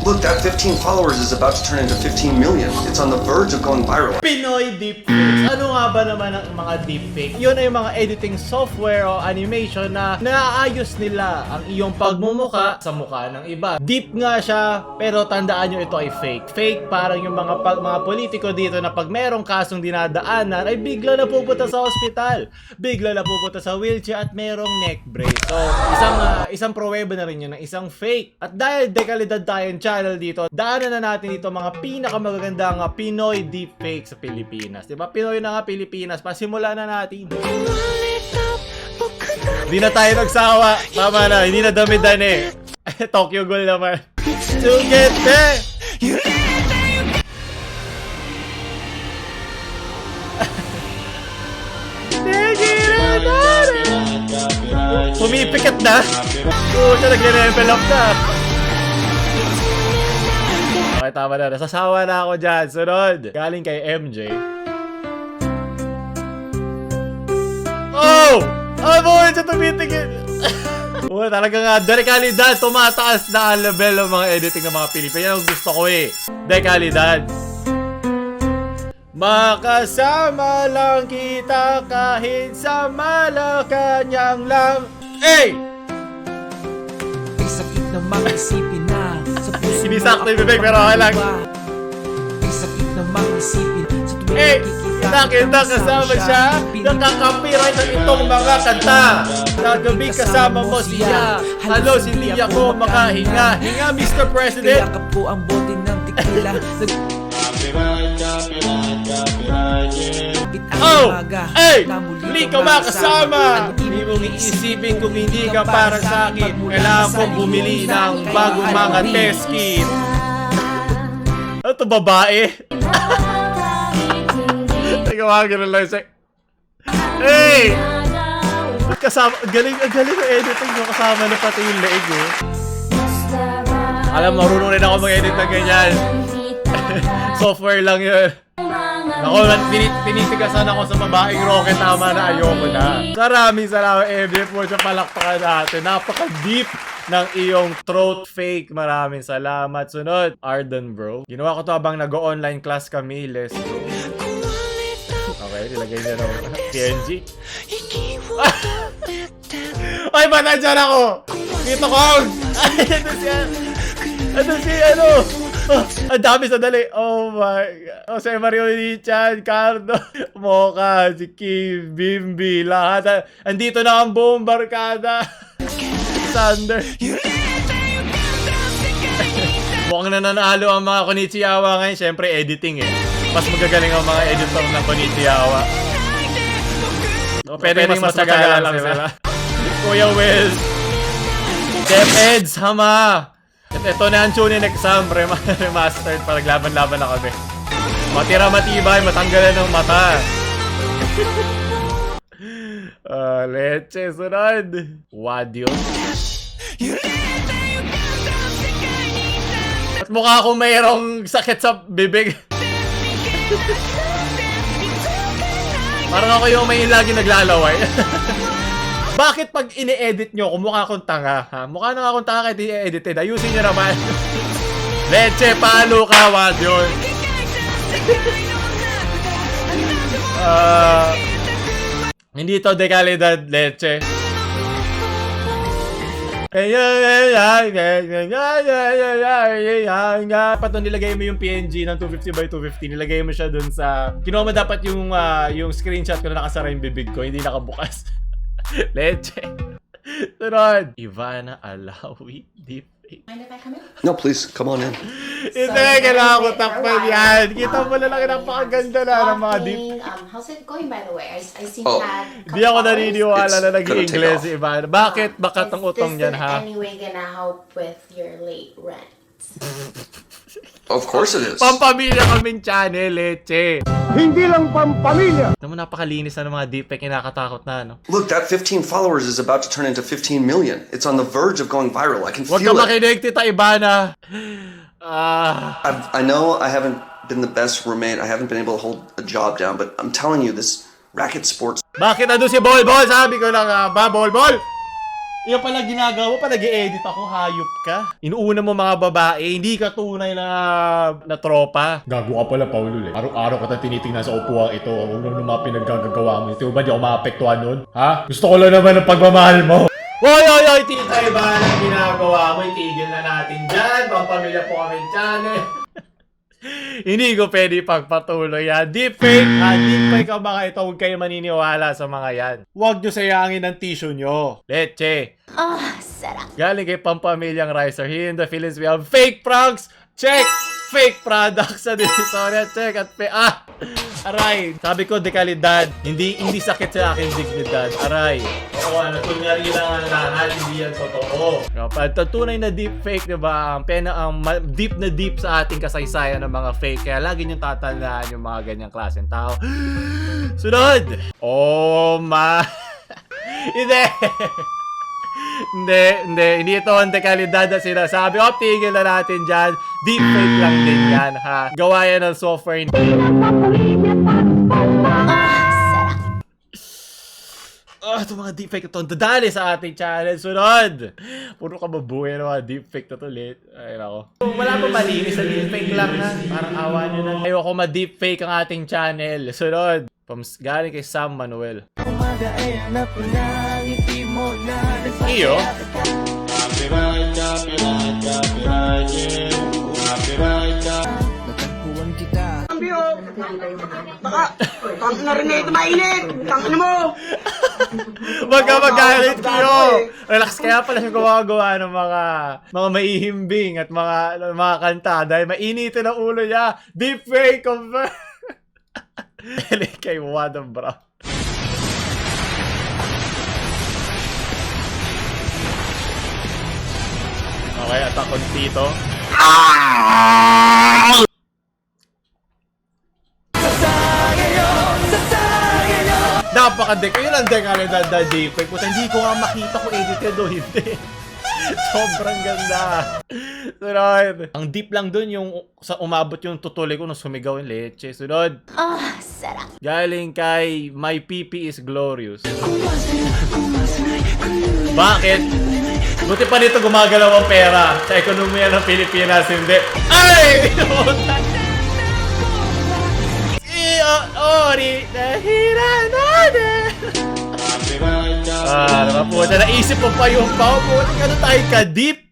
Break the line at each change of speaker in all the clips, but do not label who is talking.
Look, that 15 followers is about to turn into 15 million. It's on the verge of going viral.
Pinoy deepfakes. Ano nga ba naman ang mga deepfake? Yun ay yung mga editing software o animation na naaayos nila ang iyong pagmumuka sa mukha ng iba. Deep nga siya, pero tandaan nyo ito ay fake. Fake parang yung mga politiko dito na pag merong kasong dinadaanan ay bigla na pupunta sa ospital. Bigla na pupunta sa wheelchair at merong neck brace. So, isang pruweba na rin yun ng isang fake. At dahil dekalidad tayong channel dito, daanan na natin ito mga pinakamagagandang Pinoy deepfake sa Pilipinas. Diba? Pinoy na nga Pilipinas. Pasimula na natin. Hindi na tayo nagsawa. Tama na. Hindi na damidan eh. Tokyo Ghoul naman. To get there! Pumipikat na. Oo, siya nag-level up na. Okay, tama na. Nasasawa na ako dyan. Sunod. Galing kay MJ. Oh! Ano mo siya tumitigil? Oo, talaga nga. Dekalidad. Tumataas na ang level ng mga editing ng mga Pilipino. Yan ang gusto ko eh. Dekalidad. Makasama lang kita kahit sa Malacanang lang. Hey!
May sakit na mag-isipin na sa puso.
Sinisakto yung bibig pero okay lang.
May sakit na mag-isipin sa tuwing
Eh!
nakikita
Nakita kasama siya. Nakaka-copyright ng itong mga kanta. Nagabi kasama mo siya. Halos hindi ako makahinga. Hinga Mr. President.
Kayakap ko ang bote ng tequila.
Oh! Hey! Hindi ka makasama! Hindi mong iisipin kung hindi ka para sa akin. Kailangan kong bumili ng bagong mga test kit. Ano to, babae? Teka, mga ganun lang siya. Hey! Kasama, galing ang editing nyo. Kasama na pati yung leeg, oh. Alam, marunong rin ako mag-edit na ganyan. Software lang yun. Ako, tinitigasan ako sa babaeng rocket. Tama na, ayoko na. Maraming salamat, MJ, po siya palakpakan natin. Napaka-deep ng iyong throat fake. Maraming salamat. Sunod, Arden bro. Ginawa ko to habang nag-online class kami. Let's go. Okay, nilagay niya ng PNG. Ay, ba nandyan ako? Dito ko! Ay, ito si ano? Oh, ang dami sa dali. Oh my God. Jose Mario Lichan, Cardo, Mocha, si Kim, Bimbi, lahat. Andito na ang buong barkada. Thunder. Mukhang nananalo ang mga Konnichiwa ngayon. Siyempre, editing eh. Mas magagaling ang mga editor ng Konnichiwa. So, pwede mas matyaga lang sila. Kuya Will. DepEds, hama. At ito na ang tuning exam, remastered para laban-laban na kami. Matira matibay, matanggalan ng mata. Leche, sunod. Wadyo. At mukha akong mayroong sakit sa bibig. Parang ako yung may lagi naglalaway. Bakit pag ini-edit nyo, mukha akong tanga, ha? Mukha na akong tanga kahit i-edited. Ayusin nyo naman. Leche, palo ka, wad yun. Hindi to dekalidad, leche. Dapat nung nilagay mo yung PNG ng 250x250, nilagay mo siya dun sa... Kinuha mo dapat yung screenshot ko na nakasara yung bibig ko, hindi nakabukas. Leche. Sunod. Ivana Alawi deepfake.
Mind if I come in?
No, please, come on in.
Hindi, kailangan ko takpan yan. Kita mo na lang napakaganda na ng mga deep.
How's it going, by the way? I see
Oh.
you had
Di ako naniniwala na
It's gonna take
nag-i-Ingles
off.
si Ivana. Bakit? Bakat ang utong
Is
yan,
this
ha?
in any way gonna help with your late rent?
Of course it is.
Pampamilya kaming channel, leche.
Hindi lang pampamilya.
Naman napakalinis na ng mga deepfake, nakakatakot na, no?
Look, that 15 followers is about to turn into 15 million. It's on the verge of going viral. I can
Huwag ka
feel it.
makinig, Tita Ivana.
I know I haven't been the best roommate. I haven't been able to hold a job down, but I'm telling you, this racket sports
Bakit nandun si Bol? Sabi ko lang ba, Bol? Yan pala ginagawa, pala nag-edit ako, hayop ka. Inuuna mo mga babae, hindi ka tunay na tropa. Gago ka pala, PaoLUL eh. Araw-araw ka na tinitingnan sa upuan ito. Huwag lang mga pinaggagawa mo. Ito ba di ako maapektuhan nun? Ha? Gusto ko lang naman ng pagmamahal mo. Oy, tita, iba lang ginagawa mo. Itigil na natin dyan. Pampamilya po kami channel. Hindi ko pwede pagpatuloy yan. Deepfake! Deepfake ang mga ito. Huwag kayo maniniwala sa mga yan. Huwag nyo sayangin ang tissue nyo. Leche.
Sarap.
Galing kay Pampamilyang Ricer. Here in the Philippines, we have fake pranks. Check! Fake products sa Divisoria. Check at aray. Sabi ko, dekalidad. Hindi sakit sa akin dignidad. Aray. Oo, kunyari lang ang hindi yan totoo. Tunay na deepfake, diba? Ang deep na deep sa ating kasaysayan ng mga fake. Kaya lagi niyong tatandaan yung mga ganyang klaseng tao. Sunod! Oh my... Hindi ito ang dekalidad na sinasabi. Tigil na natin dyan. Deepfake lang din yan, ha? Gawa yan ng software. Ito mga deepfake ito. Dadali sa ating channel. Sunod! Puro ka mabuhay ng mga deepfake na tulit. Ay, nako. Wala pa malinis sa deepfake lang, ha? Parang awa nyo na. Ayoko ma-deepfake ang ating channel. Sunod! Galing kay Sam Manuel. Iyo?
Natagpuan kita.
Baka, tang na rin ito mainit! Tang mo!
Wag ka magalit kayo! Relax, kaya pala siya gumagawa ng mga maihimbing at mga kanta dahil mainitin ang ulo niya. Deepfake confirm! Kay Wadam bro. Okay, attack on Tito. Napaka-dek. Yun ang dekalidad na deepfake. Hindi ko nga makita kung edited o hindi. Sobrang ganda. Sunod. Ang deep lang dun yung sa umabot yung tutuloy ko nung sumigaw yung leche. Sunod.
Sarap.
Galing kay My PP is Glorious. Bakit? Buti pa nito gumagalaw ang pera sa ekonomiya ng Pilipinas, hindi. Ay! Nahira natin! Napupunta, naisip mo pa yung pao. Pumunta ka na tayo ka-deep.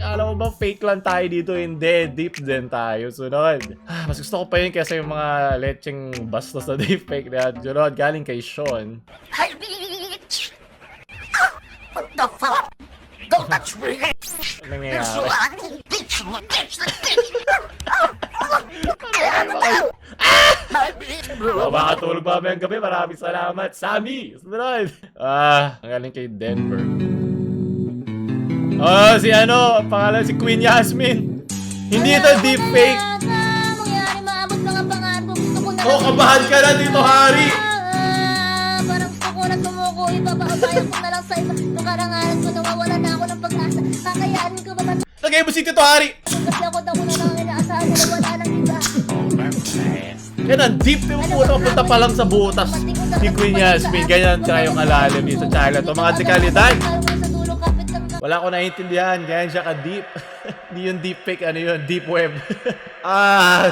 Alam mo ba fake lang tayo dito? Hindi, deep din tayo. Sunod. Mas gusto ko pa yun kaysa yung mga lecheng bastos na deepfake na yan. Sunod, galing kay Sean.
Hi, bitch! What the fuck? Don't touch me!
Anong nangyayari?
Bitch!
Makakatulog pa ba yung gabi? Maraming salamat, Sammy! Sunod! Ang galing kay Denver. Si ang pangalan si Queen Yasmin. Hindi ito deepfake. Kabahan ka na dito, Hari.
Parang gusto ko na tumuko, ipapabayan ko na lang sa iba. Nung karangalan ko, nawawala na ako ng pag-asa. Kakayanin ko ba ba?
Lagay mo si Tito Hari.
Kasi ako na lang inaasahan nila, wala nang iba.
Yan ang deep. Punta pa lang sa butas ni Queen Yasmin. Ganyan tayo kalalim dito sa channel. Ito mga dekalidad. Wala ko naiintindihan. Ganyan siya ka-deep. Hindi yung deepfake. Ano yun? Deep web.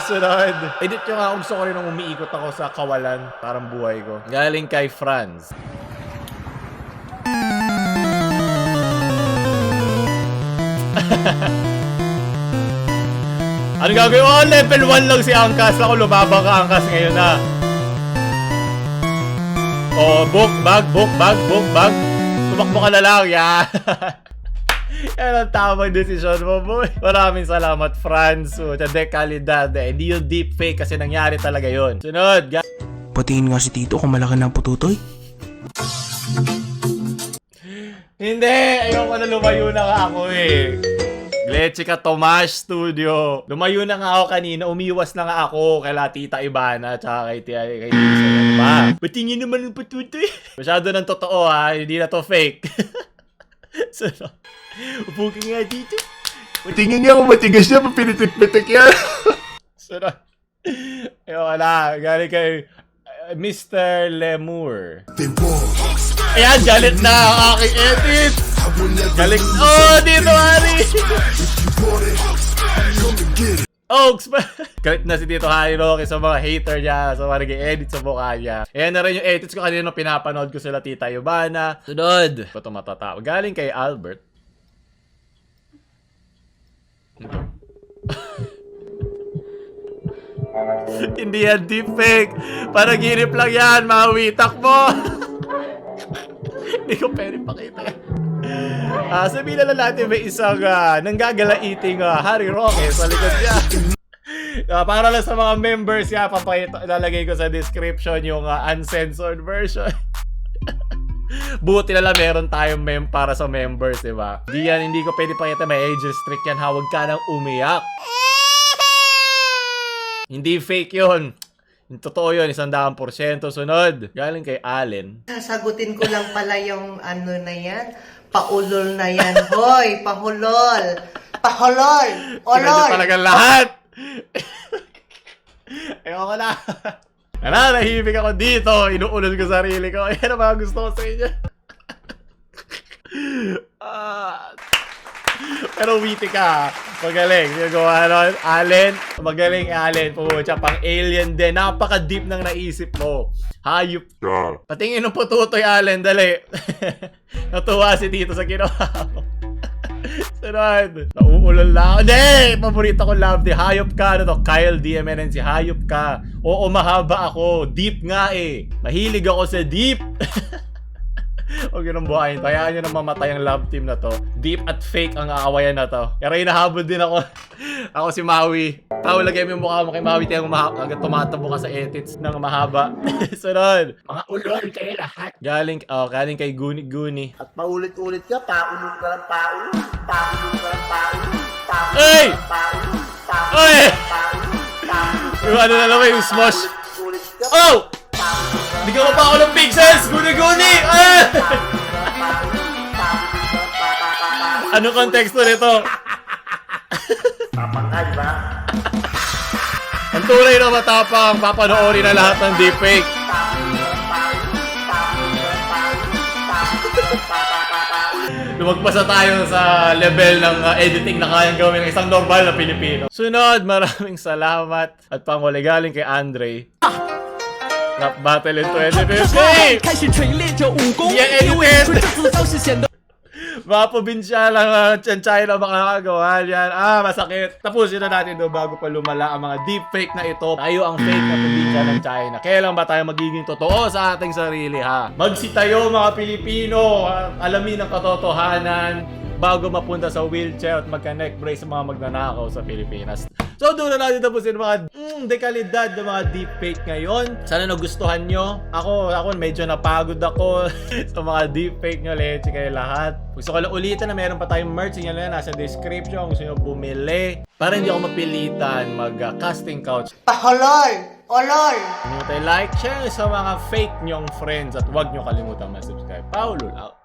Sunod. Edit nyo nga. Gusto ko rin nung umiikot ako sa kawalan. Parang buhay ko. Galing kay Franz. Ano gagawin? Level 1 lang si Angkas. Ako lumabang ka Angkas ngayon na. Book bag. Tumakbo ka na lang. Yan. Yan ang tamang desisyon mo, boy. Maraming salamat, Franz. Dekalidad. Hindi yung deepfake kasi nangyari talaga yun. Sunod.
Patingin nga si Tito kung malaki na pututoy.
Hindi. Ayoko na lumayo na nga ako eh. Leche ka Tomas Studio. Lumayo na nga ako kanina. Umiwas na nga ako kay Tita Ibana tsaka kay Tita pa. Patingin naman ng pututoy. Masyado ng totoo ha. Hindi na to fake. Sunod. Upo ka nga dito. Patingin nga kung matigas niya. Papinitik-pitik yan. Sunod. Ayoko na. Galing kay Mr. Lemur. Ayan, galit na ang aking edit. Galing. Oh, dito, Harry! Oaks! Galit na si Tito Harry Roque sa mga hater niya, sa mga nag-edit sa mukha niya. Ayan na rin yung edits ko kanina pinapanood ko sila Tita Yubana. Sunod! Ito matatawa. Galing kay Albert. Hindi yan deepfake. Parang ginip lang yan. Mawitak mo. Hindi ko pwede pakita yan. Sabihin na lang natin may isang nanggagalaiting Harry Roque sa likod niya. Para lang sa mga members niya, lalagay ko sa description yung uncensored version. Buti na lang meron tayong para sa members, diba? Hindi ko pwede pakita, may age restrict yan. Huwag ka nang umiyak. Hindi fake yun. Totoo yun, 100%. Sunod. Galing kay Allen.
Sasagutin ko lang pala yung ano na yan. PaoLUL na yan. Hoy, PaoLUL. PaoLUL. Olol.
Ito talaga lahat. Ayoko na. Nahihimik ako dito. Inuulol ko sarili ko. Yan ang mga gusto ko sa inyo. Pero witty ka. Magaling. Gawa nun. Allen. Magaling, Allen. Pumunta pang alien din. Napaka-deep ng naisip mo. Hayop. Patingin ng pututoy, Allen. Dali. Natuwa si Tito sa ginawa mo. Sunod. Nauulol na ako. Hindi! Paborito ko love di. Hayop ka. Ano to? Kyle DMN si hayop ka. Oo, mahaba ako. Deep nga eh. Mahilig ako sa deep. Huwag yun ang buhayin. Hayaan nyo na mamatay ang love team na to. Deep at fake ang aawayan na to. Pero hinahabol din ako. Ako si Maui. Pao, lagay mo yung mukha mo kay Maui. Tayo hanggang tumatabo ka sa edits ng mahaba. Sunod. Mga ulol kayo lahat. Galing kay Guni.
At paulit-ulit ka, PaoLUL ka lang, PaoLUL. PaoLUl ka lang, PaoLUl.
Hey! Oy! Yung ano na naman, yung smosh. Oh! Bigyan mo pa ako ng pixels! Guni! Ah! Anong konteksto nito?
Papangay ba?
Ang tunay na matapang, papanoorin na lahat ng deepfake. Lumagpasa tayo sa level ng editing na kayang gawin ng isang normal na Pilipino. Sunod, maraming salamat. At panghuli galing kay Andre. Rap battle in 2050!
开始锤炼着武功，
Yeah,
因为
edited.
出这次招式显得
Mga probinsya lang China makakagawa yan. Masakit. Tapusin na natin doon bago pa lumala ang mga deepfake na ito. Tayo ang fake na probinsya ng China. Kailan ba tayo magiging totoo sa ating sarili, ha? Magsitayo mga Pilipino. Alamin ang katotohanan bago mapunta sa wheelchair at magka-neck brace sa mga magnanakaw sa Pilipinas. So doon na natin tapusin mga dekalidad ng mga deepfake ngayon. Sana nagustuhan nyo. Ako medyo napagod ako sa mga deepfake nyo. Leche kayo lahat. Gusto ko lang ulitin na meron pa tayong merch. Yan lang nasa description. Gusto nyo bumili. Para hindi ako mapilitan mag-casting couch.
PaoLUL. Olol.
Huwag tayo like, share sa mga fake nyong friends. At huwag nyo kalimutan mag-subscribe. PaoLUL out.